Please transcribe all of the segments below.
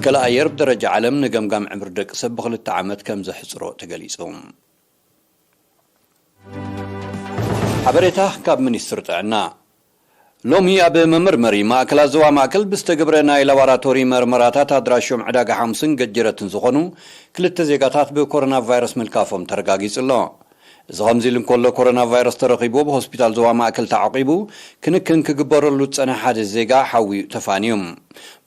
ማእከል ኣየር ብደረጃ ዓለም ንገምጋም ዕምሪ ደቂ ሰብ ብኽልተ ዓመት ከም ዘሕጽሮ ተገሊጹ። ሓበሬታ ካብ ሚኒስትሪ ጥዕና። ሎሚ ኣብ መመርመሪ ማእከላት ዞባ ማእከል ብዝተገብረ ናይ ላቦራቶሪ መርመራታት ኣድራሾም ዕዳጋ ሓሙስን ገጀረትን ዝኾኑ ክልተ ዜጋታት ብኮሮና ቫይረስ ምልካፎም ተረጋጊጹ ኣሎ። እዚ ከምዚ ኢሉ እንከሎ፣ ኮሮና ቫይረስ ተረኺቡ ኣብ ሆስፒታል ዞባ ማእከል ተዓቂቡ ክንክን ክግበረሉ ዝጸንሐ ሓደ ዜጋ ሓውዩ ተፋንዩ።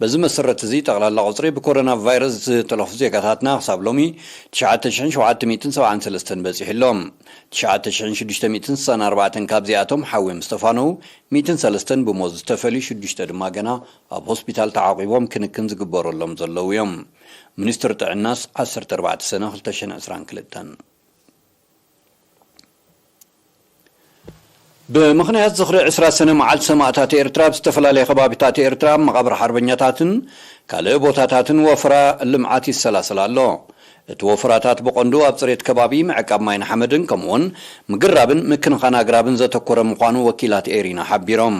በዚ መሰረት እዚ ጠቕላላ ቁጽሪ ብኮሮና ቫይረስ ዝተለፉ ዜጋታትና ክሳብ ሎሚ ትሽዓተ ሽሕን ሸውዓተ ሚእትን ሰብዓን ሰለስተን በጺሑ ኣሎ። ትሽዓተ ሽሕን ሽዱሽተ ሚእትን ስሳን ኣርባዕተን ካብዚኣቶም ሓውዮም ዝተፋነዉ ሚእትን ሰለስተን ብሞት ዝተፈልዩ ሽዱሽተ ድማ ገና ኣብ ሆስፒታል ተዓቂቦም ክንክን ዝግበረሎም ዘለዉ እዮም። ሚኒስትሪ ጥዕናስ ዓሰርተ ኣርባዕተ ሰነ ክልተ ሽሕን ዕስራን ክልተን። ብምኽንያት ዝኽሪ ዕስራ ሰነ መዓልቲ ሰማእታት ኤርትራ ኣብ ዝተፈላለየ ከባቢታት ኤርትራ ኣብ መቓብር ሓርበኛታትን ካልእ ቦታታትን ወፍራ ልምዓት ይሰላሰል ኣሎ። እቲ ወፍራታት ብቐንዱ ኣብ ጽሬት ከባቢ፣ ምዕቃብ ማይን ሓመድን ከምኡውን ምግራብን ምክንኻን ኣግራብን ዘተኮረ ምዃኑ ወኪላት ኤሪና ሓቢሮም።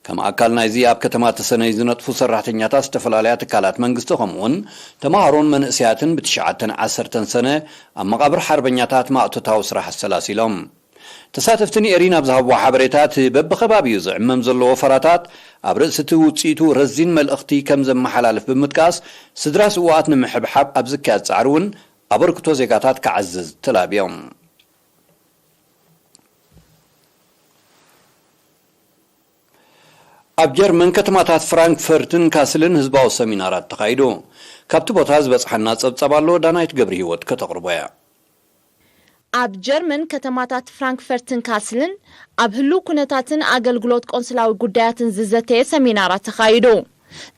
ከም ኣካል ናይዚ ኣብ ከተማ ተሰነይ ዝነጥፉ ሰራሕተኛታት ዝተፈላለያ ትካላት መንግስቲ ከምኡውን ተምሃሮን መንእሰያትን ብትሽዓተን ዓሰርተን ሰነ ኣብ መቓብር ሓርበኛታት ማእቶታዊ ስራሕ ኣሰላሲሎም። ተሳተፍቲ ንኤሪና ኣብ ዝሃብዎ ሓበሬታ፣ እቲ በብኸባቢኡ ዝዕመም ዘሎ ወፈራታት ኣብ ርእሲ እቲ ውጽኢቱ ረዚን መልእኽቲ ከም ዘመሓላልፍ ብምጥቃስ፣ ስድራ ስውኣት ንምሕብሓብ ኣብ ዝካየድ ጻዕሪ እውን ኣበርክቶ ዜጋታት ክዓዝዝ ተላብዮም። ኣብ ጀርመን ከተማታት ፍራንክፈርትን ካስልን ህዝባዊ ሰሚናራት ተኻይዱ። ካብቲ ቦታ ዝበጽሓና ጸብጻብ ኣሎ፣ ዳናይት ገብረ ህይወት ከተቕርቦ እያ። ኣብ ጀርመን ከተማታት ፍራንክፈርትን ካስልን ኣብ ህሉው ኩነታትን ኣገልግሎት ቆንስላዊ ጉዳያትን ዝዘተየ ሰሚናራት ተኻይዱ።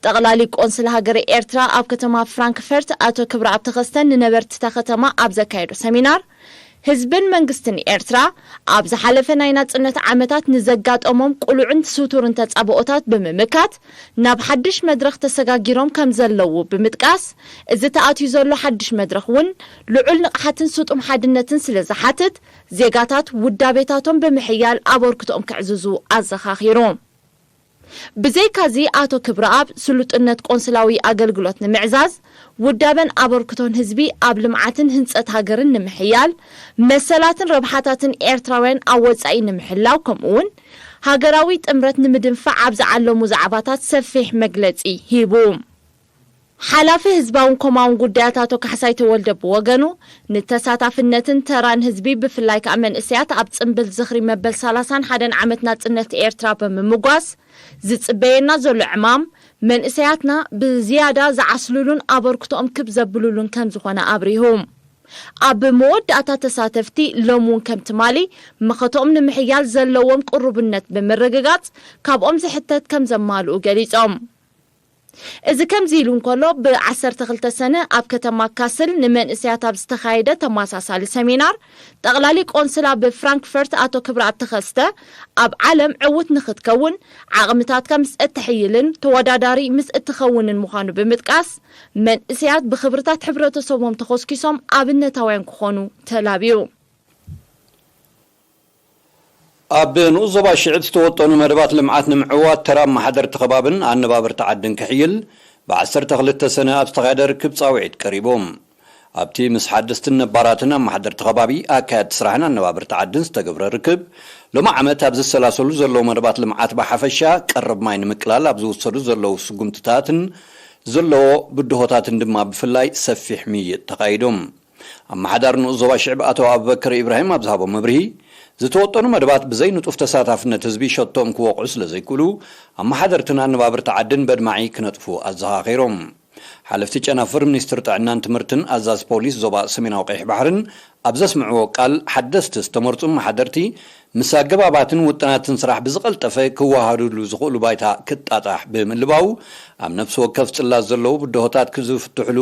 ጠቕላሊ ቆንስል ሃገረ ኤርትራ ኣብ ከተማ ፍራንክፈርት ኣቶ ክብረኣብ ተኸስተ ንነበርትታ ከተማ ኣብ ዘካየዶ ሰሚናር፣ ህዝብን መንግስትን ኤርትራ ኣብ ዝሓለፈ ናይ ናጽነት ዓመታት ንዘጋጠሞም ቅሉዕን ስቱርን ተጻብኦታት ብምምካት ናብ ሓድሽ መድረኽ ተሰጋጊሮም ከም ዘለዉ ብምጥቃስ፣ እዚ ተኣትዩ ዘሎ ሓድሽ መድረኽ እውን ልዑል ንቕሓትን ስጡም ሓድነትን ስለ ዝሓትት፣ ዜጋታት ውዳቤታቶም ብምሕያል ኣበርክቶኦም ከዕዝዙ ኣዘኻኺሩ። ብዘይካዚ፣ ኣቶ ክብረኣብ ስሉጥነት ቆንስላዊ ኣገልግሎት ንምዕዛዝ፣ ውዳበን ኣበርክቶን ህዝቢ ኣብ ልምዓትን ህንጸት ሃገርን ንምሕያል፣ መሰላትን ረብሓታትን ኤርትራውያን ኣብ ወጻኢ ንምሕላው፣ ከምኡውን ሃገራዊ ጥምረት ንምድንፋዕ ኣብ ዝዓለሙ ዛዕባታት ሰፊሕ መግለጺ ሂቡ። ሓላፊ ህዝባውን ኮማውን ጉዳያት ኣቶ ካሕሳይ ተወልደ ብወገኑ፣ ንተሳታፍነትን ተራን ህዝቢ ብፍላይ ከኣ መንእሰያት ኣብ ጽምብል ዝኽሪ መበል ሰላሳን ሓደን ዓመት ናጽነት ኤርትራ ብምምጓስ፣ ዝጽበየና ዘሎ ዕማም መንእሰያትና ብዝያዳ ዝዓስሉሉን ኣበርክቶኦም ክብ ዘብሉሉን ከም ዝኾነ ኣብሪሁ። ኣብ መወዳእታ ተሳተፍቲ ሎም እውን ከም ትማሊ መኸተኦም ንምሕያል ዘለዎም ቅሩብነት ብምርግጋጽ ካብኦም ዝሕተት ከም ዘማልኡ ገሊጾም። እዚ ከምዚ ኢሉ እንከሎ፣ ብ ዓሰርተ ክልተ ሰነ ኣብ ከተማ ካስል ንመንእሰያት ኣብ ዝተኻየደ ተመሳሳሊ ሰሚናር፣ ጠቕላሊ ቆንስላ ብፍራንክፈርት ኣቶ ክብረኣብ ተኸስተ፣ ኣብ ዓለም ዕዉት ንኽትከውን ዓቕምታትካ ምስ እትሕይልን ተወዳዳሪ ምስ እትኸውንን ምዃኑ ብምጥቃስ፣ መንእሰያት ብኽብርታት ሕብረተሰቦም ተኾስኪሶም ኣብነታውያን ክኾኑ ተላብዩ። ኣብ ንኡስ ዞባ ሽዕብ ዝተወጠኑ መደባት ልምዓት ንምዕዋት ተራ ኣመሓደርቲ ከባብን ኣነባብርቲ ዓድን ክሕይል ብ ዓሰርተ ክልተ ሰነ ኣብ ዝተኻየደ ርክብ ጻውዒት ቀሪቡ። ኣብቲ ምስ ሓደስትን ነባራትን ኣመሓደርቲ ከባቢ፣ ኣካየድቲ ስራሕን ኣነባብርቲ ዓድን ዝተገብረ ርክብ፣ ሎሚ ዓመት ኣብ ዝሰላሰሉ ዘለዉ መደባት ልምዓት ብሓፈሻ፣ ቀረብ ማይ ንምቅላል ኣብ ዝውሰዱ ዘለዉ ስጉምትታትን ዘለዎ ብድሆታትን ድማ ብፍላይ ሰፊሕ ምይይጥ ተኻይዱ። ኣመሓዳሪ ንኡስ ዞባ ሽዕብ ኣቶ ኣቡበከር ኢብራሂም ኣብ ዝሃቦ መብርሂ፣ ዝተወጠኑ መደባት ብዘይ ንጡፍ ተሳታፍነት ህዝቢ ሸቶኦም ክወቕዑ ስለ ዘይክእሉ፣ ኣመሓደርትን ኣነባብርቲ ዓድን በድማዒ ክነጥፉ ኣዘኻኺሮም። ሓለፍቲ ጨናፍር ሚኒስትሪ ጥዕናን ትምህርትን ኣዛዚ ፖሊስ ዞባ ሰሜናዊ ቀይሕ ባሕርን ኣብ ዘስምዕዎ ቃል፣ ሓደስቲ ዝተመርጹ ኣመሓደርቲ ምስ ኣገባባትን ውጥናትን ስራሕ ብዝቐልጠፈ ክወሃዱሉ ዝኽእሉ ባይታ ክጣጣሕ ብምልባው፣ ኣብ ነፍሲ ወከፍ ጽላት ዘለዉ ብድሆታት ክዝፍትሕሉ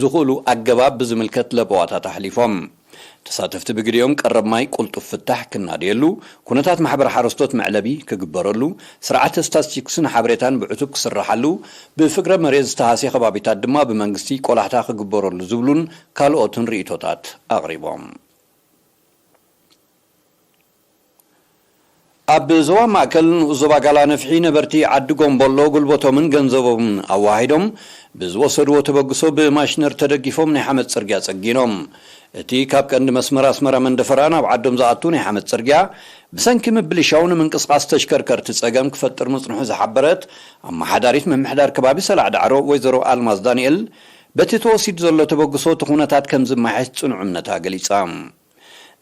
ዝኽእሉ ኣገባብ ብዝምልከት ለበዋታት ኣሕሊፎም። ተሳተፍቲ ብግዲኦም ቀረብ ማይ ቅልጡፍ ፍታሕ ክናደየሉ፣ ኩነታት ማሕበር ሓረስቶት መዕለቢ ክግበረሉ፣ ስርዓተ ስታስቲክስን ሓበሬታን ብዕቱብ ክስርሓሉ፣ ብፍግረ መሬት ዝተሃስየ ከባቢታት ድማ ብመንግስቲ ቆላሕታ ክግበረሉ ዝብሉን ካልኦትን ርእይቶታት ኣቕሪቦም። ኣብ ዞባ ማእከል ንኡስ ዞባ ጋላ ነፍሒ ነበርቲ ዓዲ ጎምቦሎ ጉልበቶምን ገንዘቦምን ኣዋሂዶም ብዝወሰድዎ ተበግሶ ብማሽነር ተደጊፎም ናይ ሓመድ ጽርግያ ጸጊኖም። እቲ ካብ ቀንዲ መስመር ኣስመራ መንደፈራ ናብ ዓዶም ዝኣቱ ናይ ሓመድ ጽርግያ ብሰንኪ ምብልሻው ንምንቅስቓስ ተሽከርከርቲ ጸገም ክፈጥር ምጽንሑ ዝሓበረት ኣመሓዳሪት ምምሕዳር ከባቢ ሰላዕ ዳዕሮ ወይዘሮ ኣልማዝ ዳንኤል በቲ ተወሲዱ ዘሎ ተበግሶ እቲ ኩነታት ከም ዝመሓየሽ ጽኑዕ እምነታ ገሊጻ።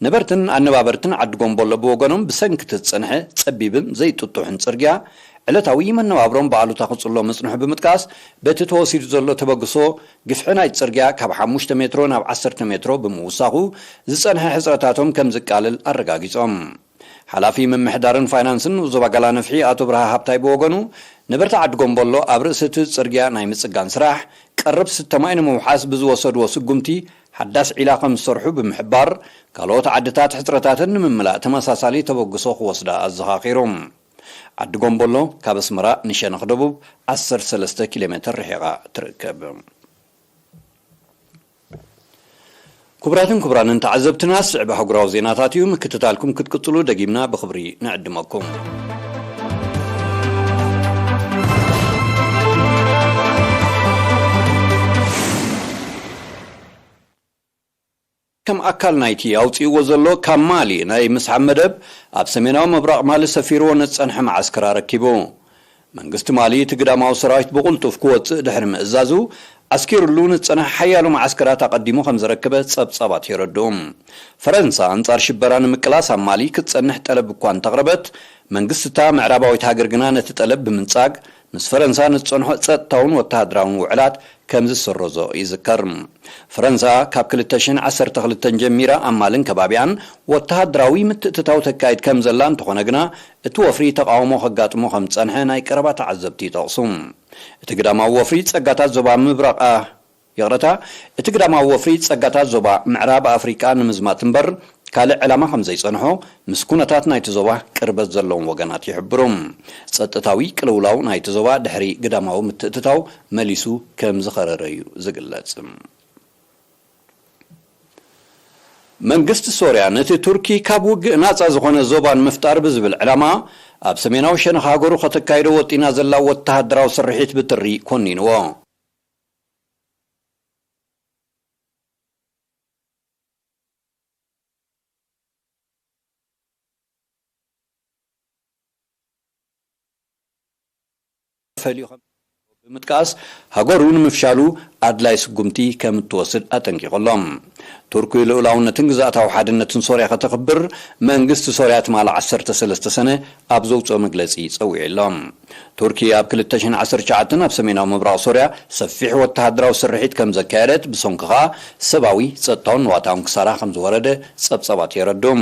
ነበርትን ኣነባበርትን ዓዲ ጎምቦሎ ብወገኖም ብሰንኪ እቲ ዝጸንሐ ጸቢብን ዘይጥጡሕን ጽርግያ ዕለታዊ መነባብሮም ብኣሉታ ክጽሎ ምጽንሑ ብምጥቃስ በቲ ተወሲዱ ዘሎ ተበግሶ ግፍሒ ናይ ጽርግያ ካብ ሓሙሽተ ሜትሮ ናብ ዓሰርተ ሜትሮ ብምውሳኹ ዝጸንሐ ሕጽረታቶም ከም ዝቃልል ኣረጋጊጾም። ሓላፊ ምምሕዳርን ፋይናንስን ንኡስ ዞባ ጋላ ነፍሒ ኣቶ ብርሃ ሃብታይ ብወገኑ ነበርቲ ዓዲ ጎምቦሎ ኣብ ርእሲ እቲ ጽርግያ ናይ ምጽጋን ስራሕ ቀረብ ስተ ማይ ንምውሓስ ብዝወሰድዎ ስጉምቲ ሓዳስ ዒላ ከም ዝሰርሑ ብምሕባር ካልኦት ዓድታት ሕጽረታተን ንምምላእ ተመሳሳሊ ተበግሶ ክወስዳ ኣዘኻኺሩ። ዓዲ ጎምቦሎ ካብ ኣስመራ ንሸነኽ ደቡብ ዓሰርተ ሰለስተ ኪሎ ሜትር ርሒቓ ትርከብ። ክቡራትን ክቡራንን ተዓዘብትና፣ ዝስዕብ ኣህጉራዊ ዜናታት እዩ። ምክትታልኩም ክትቅጽሉ ደጊምና ብኽብሪ ንዕድመኩም። ከም ኣካል ናይቲ ኣውጺእዎ ዘሎ ካብ ማሊ ናይ ምስሓብ መደብ፣ ኣብ ሰሜናዊ ምብራቕ ማሊ ሰፊርዎ ንዝጸንሐ መዓስከር ኣረኪቡ። መንግስቲ ማሊ እቲ ግዳማዊ ሰራዊት ብቕልጡፍ ክወጽእ ድሕሪ ምእዛዙ፣ ዓስኪሩሉ ንዝጸንሐ ሓያሎ መዓስከራት ኣቐዲሙ ከም ዘረከበ ጸብጻባት የረድኡ። ፈረንሳ ኣንጻር ሽበራ ንምቅላስ ኣብ ማሊ ክትጸንሕ ጠለብ እኳ እንተቕረበት፣ መንግስቲ እታ ምዕራባዊት ሃገር ግና ነቲ ጠለብ ብምንጻግ፣ ምስ ፈረንሳ ንዝጸንሖ ጸጥታውን ወተሃደራውን ውዕላት ከም ዝስረዞ ይዝከር። ፈረንሳ ካብ ክልተ ሽሕን ዓሰርተ ክልተን ጀሚራ ኣብ ማልን ከባቢኣን ወተሃደራዊ ምትእትታው ተካይድ ከም ዘላ እንተኾነ ግና፣ እቲ ወፍሪ ተቓውሞ ከጋጥሞ ከም ዝጸንሐ ናይ ቀረባ ተዓዘብቲ ይጠቕሱ። እቲ ግዳማዊ ወፍሪ ጸጋታት ዞባ ምብራቕ፣ ኣ-፣ ይቕረታ፣ እቲ ግዳማዊ ወፍሪ ጸጋታት ዞባ ምዕራብ ኣፍሪቃ ንምዝማት እምበር ካልእ ዕላማ ከም ዘይጸንሖ ምስ ኩነታት ናይቲ ዞባ ቅርበት ዘለዎም ወገናት ይሕብሩ። ጸጥታዊ ቅልውላው ናይቲ ዞባ ድሕሪ ግዳማዊ ምትእትታው መሊሱ ከም ዝኸረረ እዩ ዝግለጽ። መንግስቲ ሶርያ ነቲ ቱርኪ ካብ ውግእ ናጻ ዝኾነ ዞባ ንምፍጣር ብዝብል ዕላማ ኣብ ሰሜናዊ ሸነኽ ሃገሩ ከተካይዶ ወጢና ዘላ ወተሃደራዊ ስርሒት ብትሪ ኮኒንዎ። ፈልዩ ከም ብምጥቃስ፣ ሃገሩ ንምፍሻሉ ኣድላይ ስጉምቲ ከም እትወስድ ኣጠንቂቑ ኣሎ። ቱርኪ ልኡላውነትን ግዝኣታዊ ሓድነትን ሶርያ ከተኽብር መንግስቲ ሶርያ ትማሊ ዓሰርተ ሰለስተ ሰነ ኣብ ዘውፅኦ መግለፂ ፀዊዑ ኣሎ። ቱርኪ ኣብ ክልተ ሽሕን ዓሰርተ ትሽዓተን ኣብ ሰሜናዊ ምብራቕ ሶርያ ሰፊሕ ወተሃደራዊ ስርሒት ከም ዘካየደት፣ ብሰንኪ ኸኣ ሰብኣዊ፣ ጸጥታውን ንዋታውን ክሳራ ከም ዝወረደ ጸብጻባት የረድኡ።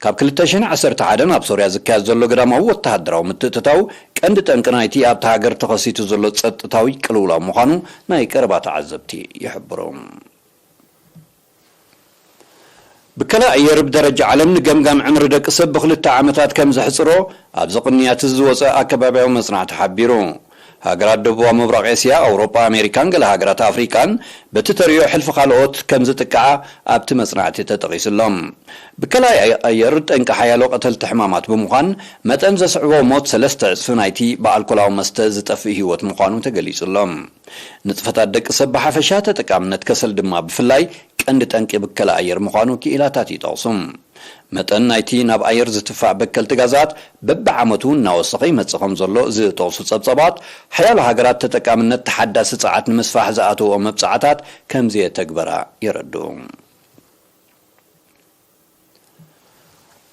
ካብ ክልተ ሽሕን ዓሰርተ ሓደን ኣብ ሶርያ ዝካየድ ዘሎ ግዳማዊ ወተሃደራዊ ምትእትታው ቀንዲ ጠንቂ ናይቲ ኣብታ ሃገር ተኸሲቱ ዘሎ ጸጥታዊ ቅልውላው ምዃኑ ናይ ቀረባ ተዓዘብቲ ይሕብሩ። ብከላ ኣየር ብደረጃ ዓለም ንገምጋም ዕምሪ ደቂ ሰብ ብኽልተ ዓመታት ከም ዘሕጽሮ ኣብዚ ቅንያት እዚ ዝወጸ ኣከባብያዊ መጽናዕቲ ሓቢሩ። ሃገራት ደቡባዊ ምብራቕ ኤስያ፣ ኣውሮጳ፣ ኣሜሪካን ገለ ሃገራት ኣፍሪቃን በቲ ተርእዮ ሕልፊ ካልኦት ከም ዝጥቅዓ ኣብቲ መጽናዕቲ ተጠቒሱ ኣሎ። ብከላ ኣየር ጠንቂ ሓያሎ ቀተልቲ ሕማማት ብምዃን መጠን ዘስዕቦ ሞት ሰለስተ ዕጽፊ ናይቲ ብኣልኮላዊ መስተ ዝጠፍእ ህይወት ምዃኑ ተገሊጹ ኣሎ። ንጥፈታት ደቂ ሰብ ብሓፈሻ፣ ተጠቃምነት ከሰል ድማ ብፍላይ ቀንዲ ጠንቂ ብከላ ኣየር ምዃኑ ክኢላታት ይጠቕሱ። መጠን ናይቲ ናብ ኣየር ዝትፋእ በከልቲ ጋዛት በብዓመቱ እናወሰኸ ይመጽእ ከም ዘሎ ዝጠቕሱ ጸብጻባት፣ ሓያሎ ሃገራት ተጠቃምነት ተሓዳሲ ጸዓት ንምስፋሕ ዝኣተወኦ መብጽዓታት ከም ዘየተግበራ የረድኡ።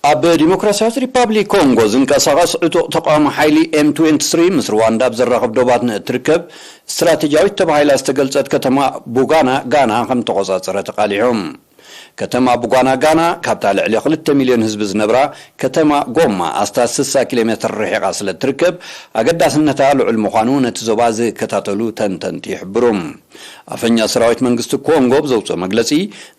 ኣብ ዲሞክራሲያዊት ሪፓብሊክ ኮንጎ ዝንቀሳቐስ ዕጡቕ ተቃውሞ ሓይሊ ኤም ትዌንቲ ስሪ ምስ ሩዋንዳ ኣብ ዘራኽብ ዶባት ንእትርከብ ስትራቴጂያዊት ተባሂላ ዝተገልጸት ከተማ ቡጋና ጋና ከም ተቖጻጸረ ተቓሊዑ። ከተማ ቡጋና ጋና ካብታ ልዕሊ ክልተ ሚልዮን ህዝቢ ዝነብራ ከተማ ጎማ ኣስታት ስሳ ኪሎ ሜትር ርሒቓ ስለ እትርከብ ኣገዳስነታ ልዑል ምዃኑ ነቲ ዞባ ዝከታተሉ ተንተንቲ ይሕብሩ። ኣፈኛ ሰራዊት መንግስቲ ኮንጎ ብዘውፅኦ መግለፂ፣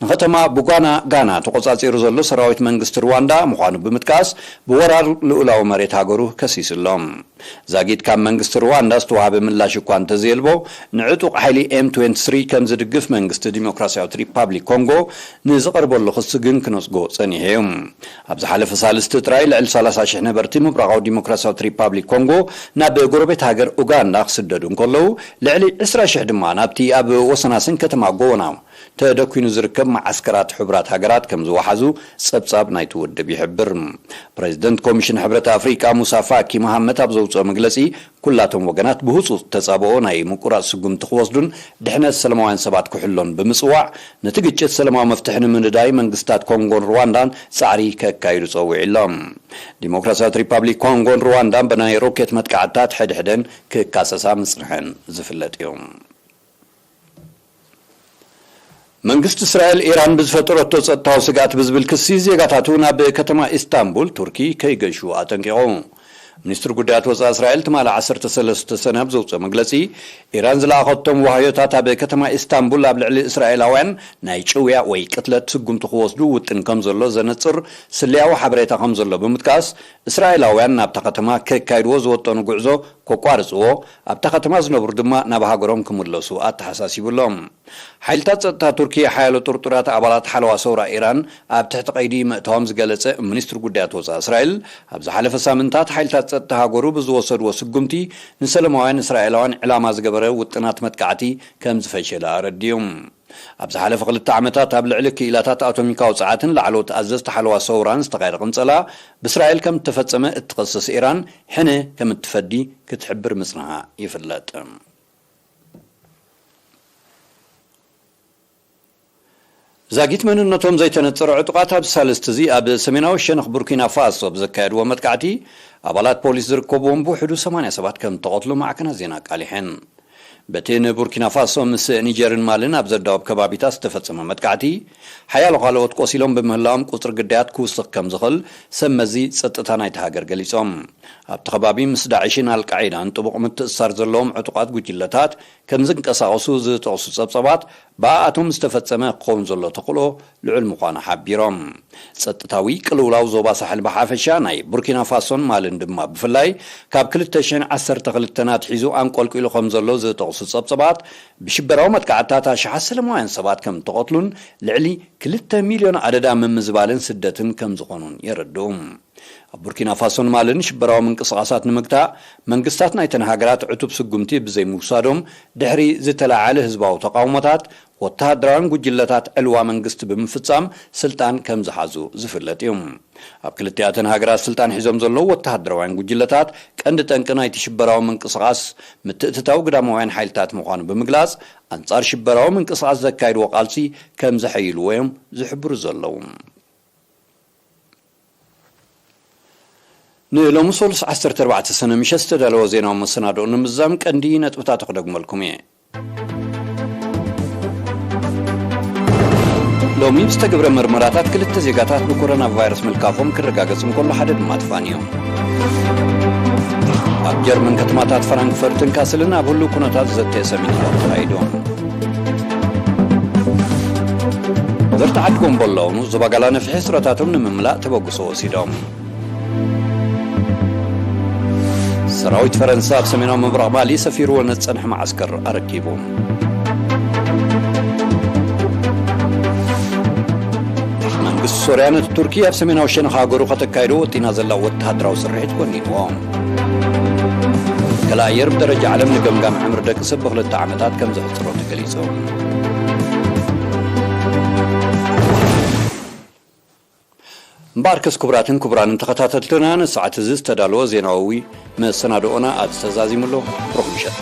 ንከተማ ቡጋና ጋና ተቆፃፂሩ ዘሎ ሰራዊት መንግስቲ ሩዋንዳ ምዃኑ ብምጥቃስ፣ ብወራር ልኡላዊ መሬት ሃገሩ ከሲሱ ኣሎ። ዛጊት ካብ መንግስቲ ሩዋንዳ ዝተዋሃበ ምላሽ እኳ እንተዘየልቦ፣ ንዕጡቕ ሓይሊ ኤም ትዌንቲ ስሪ ከም ዝድግፍ መንግስቲ ዲሞክራሲያዊት ሪፓብሊክ ኮንጎ ንዝቐርበሉ ክሲ ግን ክነጽጎ ጸኒሑ እዩ። ኣብ ዝሓለፈ ሳልስቲ ጥራይ ልዕሊ ሰላሳ ሽሕ ነበርቲ ምብራቓዊ ዲሞክራሲያዊት ሪፓብሊክ ኮንጎ ናብ ጎረቤት ሃገር ኡጋንዳ ክስደዱ እንከለዉ፣ ልዕሊ ዕስራ ሽሕ ድማ ናብቲ ኣብ ወሰናስን ከተማ ጎና ተደኲኑ ዝርከብ መዓስከራት ሕቡራት ሃገራት ከም ዝወሓዙ ጸብጻብ ናይቲ ውድብ ይሕብር። ፕሬዚደንት ኮሚሽን ሕብረት ኣፍሪቃ ሙሳ ፋኪ መሃመት ኣብ ዘውፅኦ መግለፂ፣ ኩላቶም ወገናት ብህፁፅ ተፃብኦ ናይ ምቁራፅ ስጉምቲ ክወስዱን ድሕነት ሰላማውያን ሰባት ክሕሎን ብምፅዋዕ፣ ነቲ ግጭት ሰላማዊ መፍትሒ ንምንዳይ መንግስታት ኮንጎን ሩዋንዳን ፃዕሪ ከካይዱ ፀዊዑ ኣሎ። ዲሞክራሲያዊት ሪፓብሊክ ኮንጎን ሩዋንዳን ብናይ ሮኬት መጥቃዕትታት ሕድሕደን ክካሰሳ ምፅንሐን ዝፍለጥ እዩ። መንግስቲ እስራኤል፣ ኢራን ብዝፈጠረቶ ጸጥታዊ ስግኣት ብዝብል ክሲ፣ ዜጋታቱ ናብ ከተማ ኢስታንቡል ቱርኪ ከይገሹ ኣጠንቂቑ። ሚኒስትሪ ጉዳያት ወጻኢ እስራኤል ትማሊ ዓሰርተ ሰለስተ ሰነ ኣብ ዘውጽኦ መግለጺ፣ ኢራን ዝለኣኸቶም ዋህዮታት ኣብ ከተማ ኢስታንቡል ኣብ ልዕሊ እስራኤላውያን ናይ ጭውያ ወይ ቅትለት ስጉምቲ ክወስዱ ውጥን ከም ዘሎ ዘነጽር ስለያዊ ሓበሬታ ከም ዘሎ ብምጥቃስ፣ እስራኤላውያን ናብታ ከተማ ከካይድዎ ዝወጠኑ ጉዕዞ ከቋርጽዎ፣ ኣብታ ከተማ ዝነብሩ ድማ ናብ ሃገሮም ክምለሱ ኣተሓሳሲቡ ኣሎ። ሓይልታት ጸጥታ ቱርኪ ሓያሎ ጥርጡራት ኣባላት ሓለዋ ሰውራ ኢራን ኣብ ትሕቲ ቀይዲ ምእታዎም ዝገለጸ ሚኒስትሪ ጉዳያት ወጻኢ እስራኤል፣ ኣብ ዝሓለፈ ሳምንታት ሓይልታት ጸጥታ ሃገሩ ብዝወሰድዎ ስጉምቲ፣ ንሰለማውያን እስራኤላውያን ዕላማ ዝገበረ ውጥናት መጥቃዕቲ ከም ዝፈሸለ ኣረዲኡ። ኣብ ዝሓለፈ ክልተ ዓመታት ኣብ ልዕሊ ክኢላታት ኣቶሚካዊ ጸዓትን ላዕለዎት ኣዘዝቲ ሓለዋ ሰውራን ዝተኻየደ ቅንጸላ፣ ብእስራኤል ከም እተፈጸመ እትኸስስ ኢራን፣ ሕነ ከም እትፈዲ ክትሕብር ምጽንሓ ይፍለጥ። ዛጊት መንነቶም ዘይተነጸረ ዕጡቓት ኣብዚ ሳልስቲ እዚ ኣብ ሰሜናዊ ሸነኽ ቡርኪና ፋሶ ብዘካየድዎ መጥቃዕቲ፣ ኣባላት ፖሊስ ዝርከብዎም ብውሕዱ ሰማንያ ሰባት ከም እተቐትሉ ማዕከናት ዜና ኣቃሊሐን። በቲ ንቡርኪና ፋሶ ምስ ኒጀርን ማልን ኣብ ዘዳውብ ከባቢታት ዝተፈጸመ መጥቃዕቲ፣ ሓያሎ ካልኦት ቆሲሎም ብምህላዎም፣ ቁጽሪ ግዳያት ክውስኽ ከም ዝኽእል ሰብ መዚ ጸጥታ ናይቲ ሃገር ገሊጾም። ኣብቲ ከባቢ ምስ ዳዕሽን ኣልቃዒዳን ጥቡቕ ምትእስሳር ዘለዎም ዕጡቓት ጉጅለታት ከም ዝንቀሳቐሱ ዝጠቕሱ ጸብጸባት፣ ብኣኣቶም ዝተፈጸመ ክኸውን ዘሎ ተኽእሎ ልዑል ምዃኑ ሓቢሮም። ጸጥታዊ ቅልውላው ዞባ ሳሕል ብሓፈሻ፣ ናይ ቡርኪና ፋሶን ማልን ድማ ብፍላይ፣ ካብ ክልተ ሽሕን ዓሰርተ ክልተን ኣትሒዙ ኣንቆልቂሉ ከም ዘሎ ዝጠቕሱ ጸብጸባት፣ ብሽበራዊ መጥቃዕትታት ኣሽሓት ሰለማውያን ሰባት ከም እተቐትሉን ልዕሊ ክልተ ሚልዮን ኣደዳ ምምዝባልን ስደትን ከም ዝኾኑን የረድኡ። ኣብ ቡርኪና ፋሶን ማልን ሽበራዊ ምንቅስቓሳት ንምግታእ፣ መንግስታት ናይተን ሃገራት ዕቱብ ስጉምቲ ብዘይምውሳዶም፣ ድሕሪ ዝተለዓለ ህዝባዊ ተቓውሞታት፣ ወተሃደራውያን ጉጅለታት ዕልዋ መንግስቲ ብምፍጻም ስልጣን ከም ዝሓዙ ዝፍለጥ እዩ። ኣብ ክልቲኣተን ሃገራት ስልጣን ሒዞም ዘለዉ ወተሃደራውያን ጉጅለታት፣ ቀንዲ ጠንቂ ናይቲ ሽበራዊ ምንቅስቓስ ምትእትታው ግዳማውያን ሓይልታት ምዃኑ ብምግላጽ፣ ኣንጻር ሽበራዊ ምንቅስቓስ ዘካይድዎ ቃልሲ ከም ዘሐይልዎ እዮም ዝሕብሩ ዘለዉ። ንሎሚ ሶሉስ ዓሰርተ ኣርባዕተ ሰነ ምሸት ዝተዳለወ ዜናዊ መሰናድኦ ንምዝዛም ቀንዲ ነጥብታቱ ክደግመልኩም እየ። ሎሚ ብዝተገብረ መርመራታት ክልተ ዜጋታት ብኮሮና ቫይረስ ምልካፎም ክረጋገጽ እንከሎ፣ ሓደ ድማ ተፋንዩ። ኣብ ጀርመን ከተማታት ፍራንክፈርትን ካስልን ኣብ ህሉው ኩነታት ዘተ ሰሚናራት ተኻይዱ። ነበርቲ ዓዲ ጎምቦሎ፣ ዞባ ጋላ ነፍሒ ስረታቶም ንምምላእ ተበግሶ ወሲዶም። ሰራዊት ፈረንሳ ኣብ ሰሜናዊ ምብራቕ ማሊ ሰፊርዎ ንዝጸንሐ መዓስከር ኣረኪቡ። መንግስቲ ሶርያ ነቲ ቱርኪ ኣብ ሰሜናዊ ሸነኽ ሃገሩ ከተካይዶ ወጢና ዘላ ወተሃደራዊ ስርሒት ኮኒንዎ። ክልተ ኣየር ብደረጃ ዓለም ንገምጋም ዕምሪ ደቂ ሰብ ብኽልተ ዓመታት ከም ዘሕጽሮ ተገሊጹ። እምበኣርከስ ክቡራትን ክቡራንን ተኸታተልትና፣ ንሰዓት እዚ ዝተዳለወ ዜናዊ መሰናድኦና ኣብዚ ተዛዚሙ ኣሎ። ብሩኽ ምሸት።